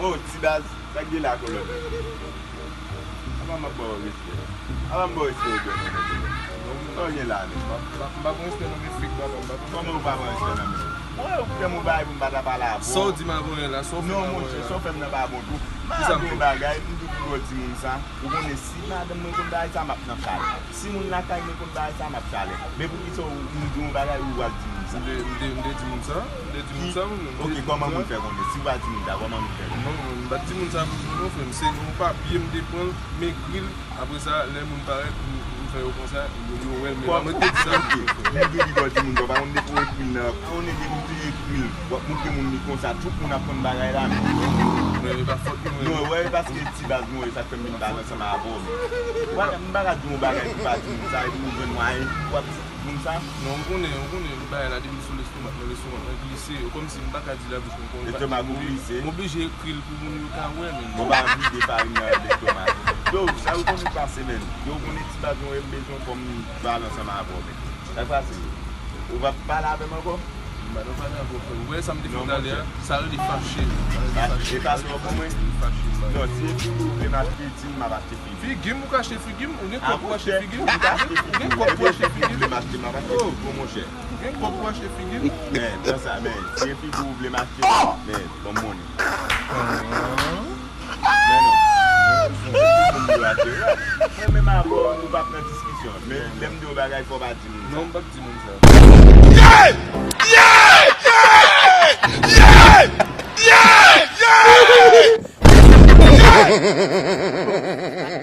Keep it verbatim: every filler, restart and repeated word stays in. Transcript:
Yo, ti baz, sa k gen la, kolonèl? Apa m ap ba w respè? Apa m ba w respè, ou dwe mwen? Sa w gen la menm? M pa pran respè non, men fake papa, m pa pran. Kòman ou pa pran respè nan men? Mwen, ou fè m yon bagay pou m pa ta pale avè w. Sa w di m avanyè la, sa w fè m avanyè la. Non, monchè, sa w fè m nan pa bon tou. M ap di w yon bagay, m di w pou w di moun sa. Ou konnen si madanm mwen konn bagay sa, m ap nan chalè. Si moun lakay mwen konn bagay sa, m ap chalè. Men poukisa ou, m di yon bagay, ou pral di moun sa? M te, m te, m te di moun sa, m te di moun sa, m, m te di moun sa. Ok, kòman moun fè konnen? Si w pa di moun sa, kòman moun fè konnen? Non, m pa t di moun sa pou di non, frè m. Se yon papye m te pran, m ekri l. Apre sa, lè moun parèt, m, m fè yo konsa, yo, yo wè l, men pa mwen ki te di sa. Ok, m di w ki bò di moun sa, w pa konn depi w ekri l nan, pa konnen depi w te ekri l, w ap montre moun li konsa, tout moun ap konn bagay la, men. Men e pa fòt mwen. Non, wè, e paske ti baz mwen, e sa k fè m vin pale ansanm avè w, men. W pa, m pa ka di w yon bagay pou w pa di moun sa, epi ou jwenn mwayen pou w ap di moun sa. Non, m konnen, m konnen, bagay la depi sou lestomak mwen, lestomak mwen glise, kòmsi m pa ka di l avè w, m konnen. Lestomak ou glise? M oblije ekri l pou moun yo ka wè, men. Bon, pa vide farin nan lestomak. Yo, sa yo konnen pase, men. Yo konnen ti baz mwen, m bezwen fò m pale ansanm avè w, men. Sa k pase? Ou p ap pale avè m ankò? M pa nan pale avè w, frè. Ou wè sa m te fè talè a? Sa rele fache. Fache. E pa sa w konprann mwen? Fache, m pa. Non, si e figi w vle m achte, di m, m ap achte figi. Figi m, ou ka achte figi m? Ou gen kòb pou achte figi m? Ou gen kòb pou achte figi m? Ou vle m achte, m ap achte figi w, monchè. Ou gen kòb pou achte figi m? Men, pran sa, men. Si e figi w vle m achte, men, ban m monnen. Men non. Mwen menm avè w, nou p ap nan diskisyon. Men lè m di yon bagay, fò w pa di moun sa. Non, m p ap di moun sa.